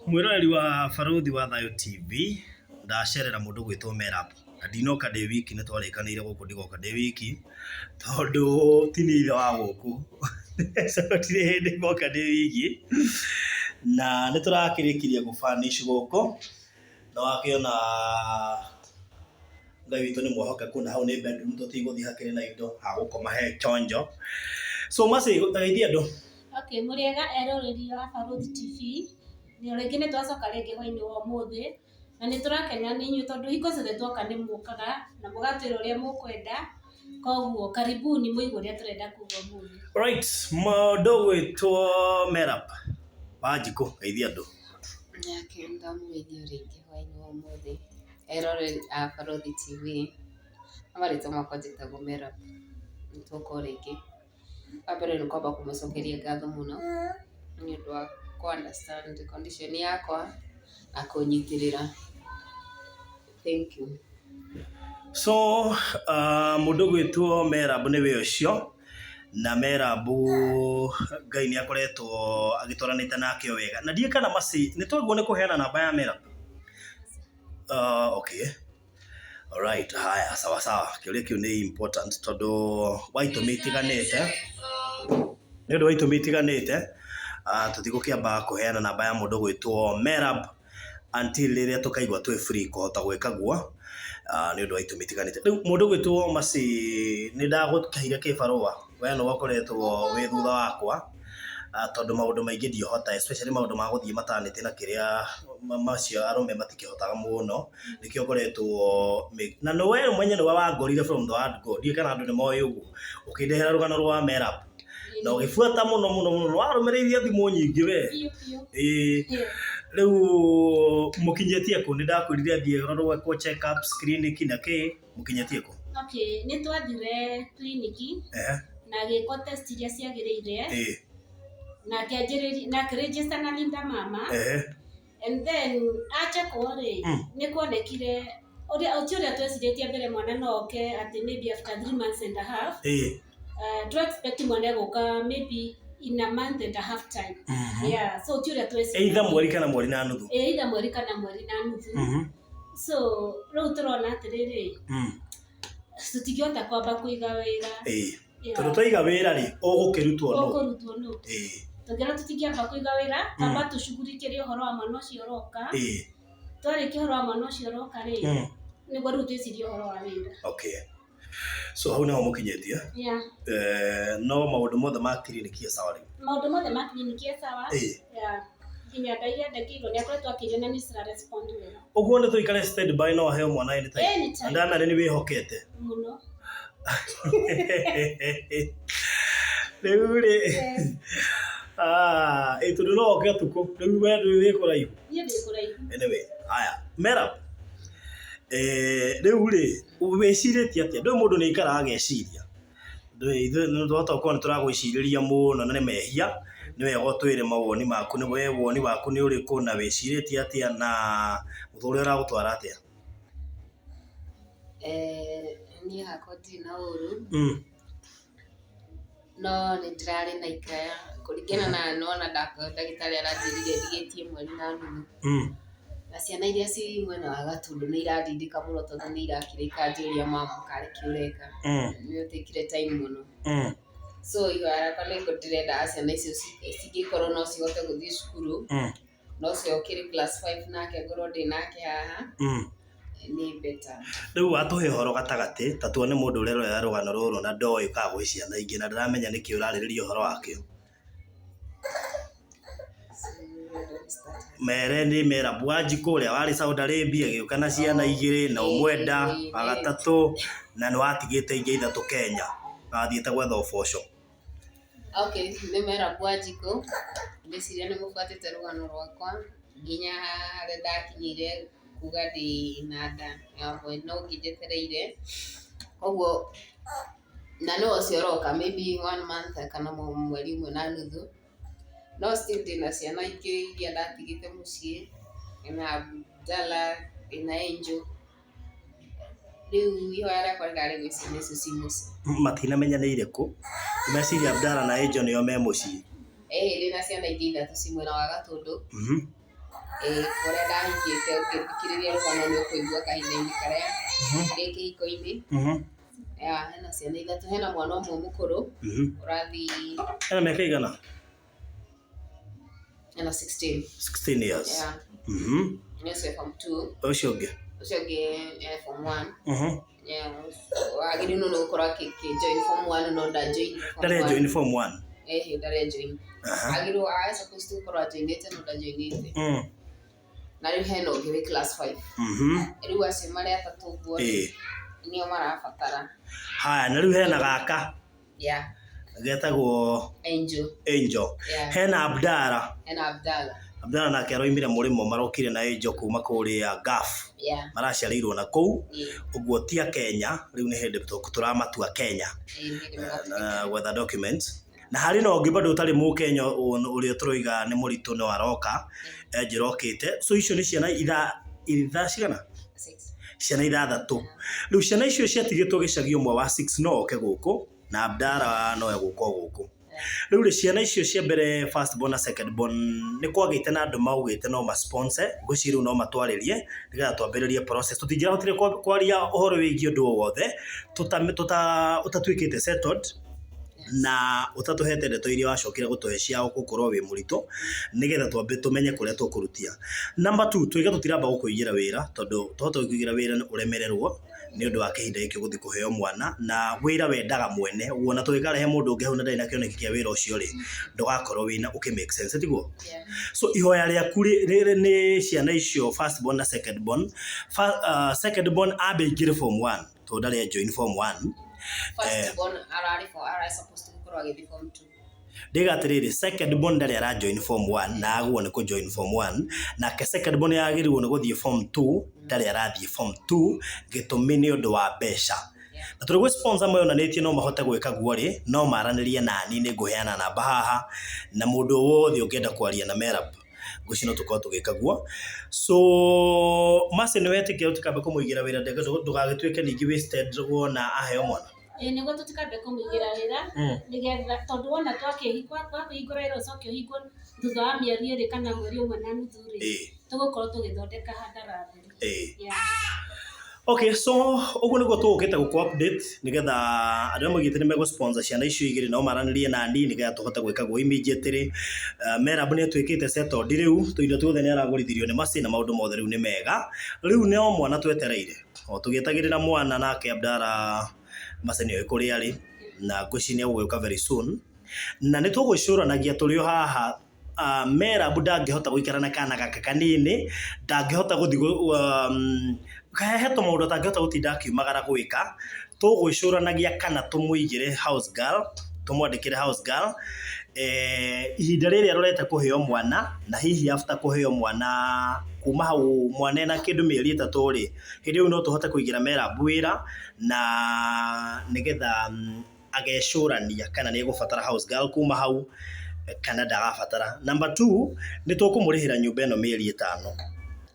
Mwĩroreri wa Barũthi wa Thayũ TV, ndacerera mũndũ ũgwĩtwo Merab, na ndinoka ndĩ wiki nĩ twarĩkanĩire gũkũ ndigoka ndĩ wiki, tondũ ti niĩ ithe wa gũkũ, so gũtirĩ hĩndĩ ngoka ndĩ wiki, na nĩ tũrakĩrĩkirie gũ furnish gũkũ, na wakĩona Ngai witũ nĩ mwĩhokeku na hau nĩ bedroom tũtigũthiĩ hakĩrĩ na indo, ha gũkoma he chonjo. So Mercy, geithia andũ. Okay, mũrĩega eroreri a Barũthi TV, o rĩngĩ nĩ twacoka rĩngĩ hwainĩ wa ũmũthĩ, na nĩ tũrakena nĩ inyuĩ tondũ hingo ciothe twoka nĩ mũkaga na mũgatwĩra ũrĩa mũkwenda, koguo karibuni mũigue ũrĩa tũrenda kuga ũmũthĩ. Right, mũndũ ũgwĩtwo Merab Wanjikũ, geithia andũ. Nake ndamũgeithia o rĩngĩ hwainĩ wa ũmũthĩ, eroreri a Barũthi TV, na marĩtwa makwa njĩtagwo Merab, nĩ twoka o rĩngĩ. Wa mbere nĩ kwamba kũmũcokeria ngatho mũno nĩ ũndũ wa kũ understand condition yakwa na kũnyitĩrĩra. Thank you. So mũndũ ũgwĩtwo Merab nĩwe ũcio, na Merab Ngai nĩ akoretwo agĩtwaranĩte nake o wega. Na ndiũĩ kana Mercy, nĩ twaigua nĩ kũheana namba ya Merab? Okay. Alright, haya sawa sawa. Kĩũria kĩu nĩ important tondũ wa itũmi itiganĩte, nĩ ũndũ wa itũmi itiganĩte, tũtigũkĩamba kũheana namba ya mũndũ ũgwĩtwo Merab until rĩrĩa tũkaigua twĩ free kũhota gwĩka guo, nĩ ũndũ wa itũmi itiganĩte. Rĩu mũndũ ũgwĩtwo Mercy nĩ ndagũkĩheire kĩbarũa, we nĩwe ũkoretwo wĩ thutha wakwa, tondũ maũndũ maingĩ ndiohota especially maũndũ ma gũthiĩ maternity na kĩrĩa macio arũme matikĩhotaga mũno. Nĩkĩo ngoretwo na nĩ we mwenye nĩwe wangorire from the word go, ndiũĩ kana andũ nĩ moĩ ũguo, ũkĩndehera rũgano rwa Merab na ũgĩbuata mũno mũno mũno, warũmĩrĩirie thimũ nyingĩ we. Ĩĩ, rĩu mũkinyĩtie kũ? Nĩ ndakwĩrire thiĩ rorwo ekwo check ups, clinic na kĩ, mũkinyĩtie kũ? Okay, nĩ twathire clinic na agĩkwo test iria ciagĩrĩire na akĩanjĩrĩria na akĩ register na Linda Mama. And then achekwo rĩ, nĩ kuonekire ũrĩa ti ũrĩa twecirĩtie mbere mwana no oke atĩ maybe after 3 months and a half. To expect mwana egũka maybe in a month and a half time. Yeah, so ti ũrĩa twecirĩtie. Either mweri kana mweri na nuthu. Either mweri kana mweri na nuthu. So rĩu tũrona atĩrĩrĩ, tũtingĩhota kwamba kũiga wĩra. Tondũ twaiga wĩra rĩ, ũgũkĩrutwo nũ? Ũkũrutwo nũ? Tũngĩona tũtingĩamba kũiga wĩra, twamba tũcugurikĩre ũhoro wa mwana ũcio ũroka. Twarĩkia ũhoro wa mwana ũcio ũroka rĩ, nĩguo rĩu twĩcirie ũhoro wa wĩra. Okay. So hau nĩho mũkinyĩtie. Yeah. No maũndũ mothe ma kiriniki e sawa rĩu? Maũndũ mothe ma kiriniki e sawa. Yeah. Nginya nda iria ndekĩirwo nĩ akoretwo akĩrĩa na nĩ cira respond wega. Ũguo nĩ tũikare stand by no aheo mwana anytime. Anytime. Na ndamera nĩ wĩhokete. Mũno. Rĩu rĩ, ah, ĩ tondũ no oke ũtukũ, rĩu we ndũĩ wĩ kũraihu. Niĩ ndĩ kũraihu. Anyway, haya, Merab, eh, rĩu rĩ, wĩcirĩtie atĩa? Ndũĩ mũndũ nĩ aikaraga ageciria. Ndũĩ ithuĩ nĩ twahota gũkorwo nĩ tũragwĩcirĩria mũno na nĩ mehia, nĩ wega ũtwĩre mawoni maku, nĩ we woni waku nĩ ũrĩkũ na wĩcirĩtie atĩa na mũtũrĩre ũragũtwara atĩa? Niĩ hakwa ndirĩ na ũru, no nĩ ndĩrarĩ na ikaya kũringana na nĩwona ndagĩtarĩ aranjĩrire ndigĩtie mweri na nuthu. Na ciana iria ciĩ mwena wa Gatũndũ nĩ irandindĩka mũno tondũ nĩ irakira ikanjũria mama karĩ kĩ ũreka, nĩ ũtĩkire time mũno. So ihoya rĩakwa nĩ ndĩrendaga ciana icio cingĩkorwo no cihote gũthiĩ cukuru, na ũcio ũkĩrĩ class 5 nake ngorwo ndĩ nake haha nĩ better. Rĩu watũhe ũhoro gatagatĩ, ta tuone mũndũ ũrerorera rũgano rũrũ na ndoĩ kana gwĩ ciana ingĩ na ndaramenya nĩkĩ ũrarĩrĩria ũhoro wakĩo. Mere nĩ Merab Wanjikũ ũrĩa warĩ Saudi Arabia agĩũka na ciana igĩrĩ na ũmwe nda wa gatatũ na nĩ watigĩte ingĩ ithatũ Kenya na wathiĩte gwetha ũboco. Okay, nĩ Merab Wanjikũ, ngwĩciria nĩ mũbuatĩte rũgano rwakwa nginya harĩa ndakinyire kuga ndĩ na nda ya mwana ũngĩ njetereire, koguo na no ũcio ũroka maybe one month kana mweri ũmwe na nuthu, no still ndĩna ciana ingĩ iria ndatigĩte mũciĩ, ndĩna Abdalla, ndĩna Angel, rĩu ihoya rĩakwa rĩrarĩ gwĩ ciana icio ciĩ mũciĩ. Matinamenya nĩ irĩkũ, meciria Abdalla na Angel nĩo me mũciĩ. Ĩĩ ndĩna ciana ingĩ ithatũ ciĩ mwena wa Gatũndũ. Ĩĩ, kũrĩa ndahikĩte ũngĩthikĩrĩria rũgano nĩ ũkũigua kahinda-inĩ karĩa ndĩ kĩhiko-inĩ. Yeah, hena ciana ithatũ, hena mwana ũmwe mũkũrũ ũrathiĩ Ena mĩaka igana? Ena 16. 16 years. Yeah. Nĩ ũcio form 2. Ũcio ũngĩ? Ũcio ũngĩ form 1. Yeah, wagĩrĩirwo nĩ gũkorwo akĩ-join form 1 no nda-join form Ndarĩ 1. join form 1? Ĩhĩ, ndarĩ join. Agĩrĩirwo arĩ supposed to gũkorwo ajoinĩte no ndajoinĩte. Na rĩu hena ũngĩ wĩ class 5. Rĩu acio marĩ atatũ ũguo nĩo marabatara. Haya, na rĩu hena gaka getagwo Angel. Angel. Yeah. Hena Abdara. Hena Abdalla. Abdara nake aroimire mũrĩmo, marokire na Angel kuma kũrĩa Gulf. Maraciarĩirwo na kũu. Ũguo ti a Kenya, rĩu nĩ hĩndĩ tũramatua Kenya. Ĩĩ, nĩ hĩndĩ magatuĩka. Na gwetha documents. Na harĩ na ũngĩ bado ũtarĩ mũkenya ũrĩa tũroiga nĩ mũritũ no aroka, Angel okĩte. So icio nĩ ciana ithaa cigana? 6. Ciana ithathatũ. Rĩu ciana icio ciatigĩtwo gĩcagi, ũmwe wa 6 no oke gũkũ na Abdara no egũka o gũkũ. Rĩu rĩ, ciana icio cia mbere, first born na second born, nĩ kwagĩte na andũ maugĩte no ma sponsor, ngwĩciria rĩu no matwarĩrie nĩgetha twambĩrĩrie process. Tũtingĩrahotire kwaria ũhoro wĩgiĩ ũndũ o wothe ũtatuĩkĩte settled na ũtatũhete ndeto iria wacokire gũtũhe cia gũkorwo wĩ mũritũ, nĩgetha twambe tũmenye kũrĩa tũkũrutia. Number 2, tuiga tũtiramba gũkũigĩra wĩra, tondũ twahota gũkũigĩra wĩra nĩ ũremererwo nĩ ũndũ wa kĩhinda gĩkĩ ũgũthiĩ kũheo mwana, na wĩra wendaga mwene. Ũguo ona tũngĩkarehe mũndũ ũngĩ hau na ndarĩ na kĩoneki kĩa wĩra ũcio rĩ, ndũgakorwo wĩna ũkĩ make sense, tiguo? Yeah. So ihoya rĩaku nĩ ciana icio first born na second born. Second born ambe aingĩre form 1, tondũ ndarĩ join form 1. First born ararĩ form, ararĩ supposed to gũkorwo agĩthiĩ form 2. Ndiga atĩrĩrĩ, second born ndarĩ ara join form 1 na agwo nĩ kũ join form 1, nake second born yagĩrĩirwo nĩ gũthiĩ form 2, ndarĩ arathiĩ form 2, gĩtũmi nĩ ũndũ wa mbeca. Na tũrĩ gwĩ sponsor mayonanĩtie no mahote gwĩka guo rĩ, no maranĩrie nani, nĩ ngũheana namba haha, na mũndũ wothe ũngĩenda kwaria na Merab, ngwĩciria no tũkorwo tũgĩka guo. So Mercy, nĩ wetĩkĩra tũkambe kũmũigĩra wĩra ndũgagĩtuĩke ningĩ wasted wona aheo mwana? Ĩĩ, nĩguo tũtikambe kũmũigĩra wĩra, nĩgetha tondũ wona twakĩhingũra wĩra ũcoke ũhingwo thutha wa mĩeri 2 kana mweri ũmwe na nuthu rĩ, tũgũkorwo tũgĩthondeka hathara theri. Yeah. Okay, so ũguo nĩguo tũgũkĩte gũkũ update nĩgetha andũ arĩa maugĩte nĩ megũ sponsor ciana icio igĩrĩ no maranĩrie nani nĩgetha tũhote gwĩka guo immediately. Merab nĩ atuĩkĩte settled rĩu, tũindo tuothe nĩ aragũrithirio nĩ Mercy na maũndũ mothe rĩu nĩ mega. Rĩu no mwana twetereire. O tũgĩetagĩrĩra mwana nake Abdara, Mercy nĩoĩ kũrĩa arĩ na ngwĩciria nĩ egũgĩũka very soon. Na nĩ tũgwĩcũranagia tũrĩ o haha, Merab ndangĩhota gũikara na kana gaka kanini, ndangĩhota gũthiĩ he tũmaũndũ atangĩhota gũtinda akiumagara gwĩka. Tũgwĩcũranagia kana tũmũigĩre house girl, tũmwandĩkĩre house girl, ihinda rĩrĩ arorete kũheo mwana, na hihi after kũheo mwana kuma hau mwana ena kĩndũ mĩeri 3 rĩ, hĩndĩ ĩyo no tũhote kũigĩra Merab wĩra na nĩgetha agecũrania kana nĩ egũbatara house girl kuma hau kana ndagabatara. Number 2, nĩ tũkũmũrĩhĩra nyũmba ĩno mĩeri 5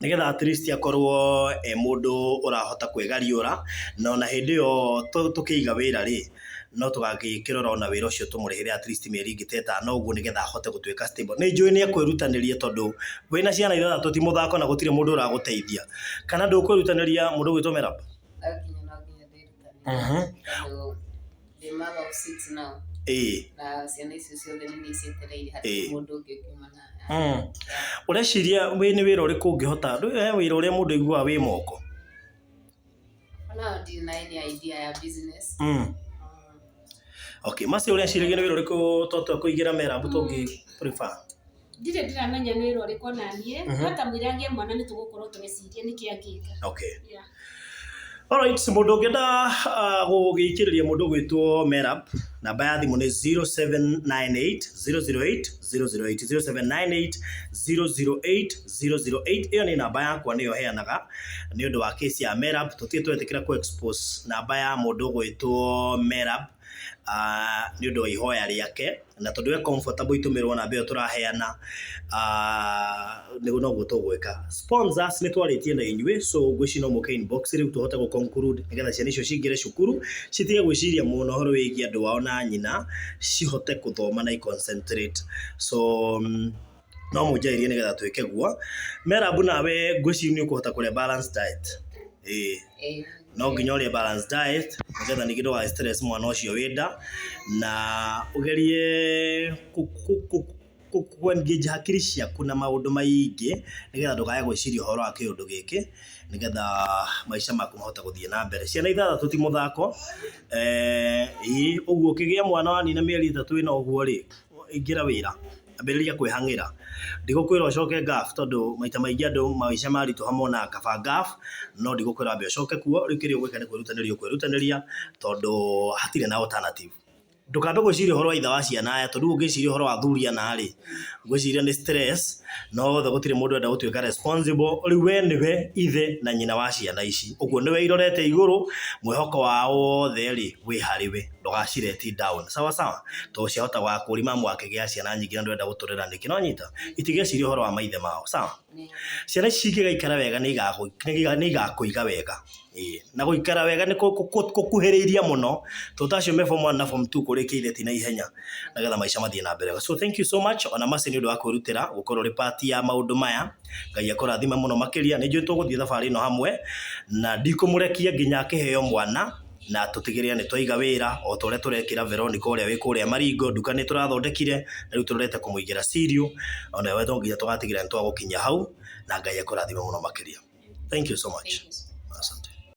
nĩgetha at least akorwo e mũndũ ũrahota kwĩgariũra, na ona hĩndĩ ĩyo tũkĩiga wĩra rĩ, no tũgagĩkĩrora ona wĩra ũcio tũmũrĩhĩre at least mĩeri ĩngĩ ta 5 ũguo nĩgetha ahote gũtuĩka stable. Nĩ njũĩ nĩ ekwĩrutanĩria tondũ wĩna ciana ithathatũ ti mũthako na gũtirĩ mũndũ ũragũteithia. Kana ndũkwĩrutanĩria mũndũ ũgwĩtwo Merab? No nginya ndĩrutanĩrie. Tondũ ndĩ mother of 6 now. Na ciana icio ciothe nĩ niĩ cietereire, hatirĩ mũndũ ũngĩ ũngiuma na. Ũreciria wĩ nĩ wĩra ũrĩkũ ũngĩhota? He wĩra ũrĩa mũndũ aiguaga wĩ moko? For now ndirĩ na any idea ya business. Okay, Mercy, ũreciragia nĩ wĩra ũrĩkũ twatua kũigĩra Merab tũngĩ prefer? Ndirĩ ndĩramenya nĩ wĩra ũrĩkũ ona niĩ, no ta mũira agĩe mwana nĩ tũgũkorwo tũgĩciria nĩkĩ angĩka. Okay. Yeah. Alright, mũndũ ũngĩenda gũgĩikĩrĩria mũndũ ũgwĩtwo Merab, namba ya thimũ nĩ 0798 008 008, 0798 008 008. Ĩyo nĩ namba yakwa, nĩyo heanaga nĩ ũndũ wa case ya Merab. Tũtirĩ twetĩkĩra kũ expose namba ya mũndũ ũgwĩtwo Merab nĩ ũndũ wa ihoya rĩake, na tondũ e comfortable itũmĩrwo namba ĩyo tũraheana, nĩguo noguo tũgwĩka. Sponsors nĩ twarĩtie na inyuĩ, so ngwĩciria no mũke inbox rĩu tũhote gũ conclude nĩgetha ciana icio cingĩre cukuru, citige gwĩciria mũno ũhoro wĩgiĩ andũ ao na nyina, cihote gũthoma na i concentrate. So No mũnjarĩrie nĩgetha twĩke guo. Merabu nawe ngwĩciria nĩ ũkũhota kũrĩa balanced diet. Ĩĩ. No nginya ũrĩe balanced diet nĩgetha ningĩ ndũga stress mwana ũcio wĩ nda na ũgerie kũ engage hakiri ciaku na maũndũ maingĩ nĩgetha ndũkae gwĩciria ũhoro wa kĩũndũ gĩkĩ nĩgetha maica maku mahote gũthiĩ na mbere. Ciana ithathatũ ti mũthako, ĩĩ ũguo ũkĩgĩa mwana wanina mĩeri 3 ĩna ũguo rĩ, ingĩra wĩra, ambĩrĩria kwĩhang'ĩra. Ndigũkwĩra ũcoke Gulf tondũ maita maingĩ andũ maica maritũha monaga kaba Gulf, no ndigũkwĩra wambe ũcoke kuo, rĩu kĩrĩa ũgwĩka nĩ kwĩrutanĩria ũkwĩrutanĩria tondũ hatirĩ na alternative. Ndũkambe gwĩciria ũhoro wa ithe wa ciana aya tondũ rĩu ũngĩciria ũhoro wa athuri ana rĩ, ngwĩciria nĩ stress, na othe gũtirĩ mũndũ ũrenda gũtuĩka responsible, rĩu we nĩwe ithe na nyina wa ciana ici, ũguo nĩwe irorete igũrũ, mwĩhoko wao wothe rĩ, wĩ harĩ we, ndũgaci let down, sawa sawa, tondũ ciahota gũgakũria mamu akĩgĩa ciana nyingĩ na ndũrenda gũtũrĩra nĩkĩ, nĩwanyita? Itigeciria ũhoro wa maithe mao, sawa? Ciana ici cingĩgaikara wega nĩ igakũiga wega. Ĩĩ na gũikara wega nĩ gũkuhĩrĩirie mũno tondũ ta acio me form 1 na form 2 kũrĩkia ithe ti na ihenya nĩgetha maica mathiĩ na mbere. So thank you so much ona Mercy nĩ ũndũ wa kwĩrutĩra gũkorwo ũrĩ part ya maũndũ maya. Ngai akũrathime mũno makĩria. Nĩ njũĩ tũgũthiĩ thabarĩ ĩno hamwe na ndikũmũrekia nginya akĩheo mwana na tũtigĩrĩre nĩ twaiga wĩra o ta ũrĩa tũrekĩra Veronica ũrĩa wĩ kũrĩa Maringo nduka nĩ tũrathondekire na rĩu tũrorete kũmũigĩra cereal ona we no nginya tũgatigĩrĩra nĩ twagũkinyia hau na Ngai akũrathime mũno makĩria. Thank you so much. Thank you.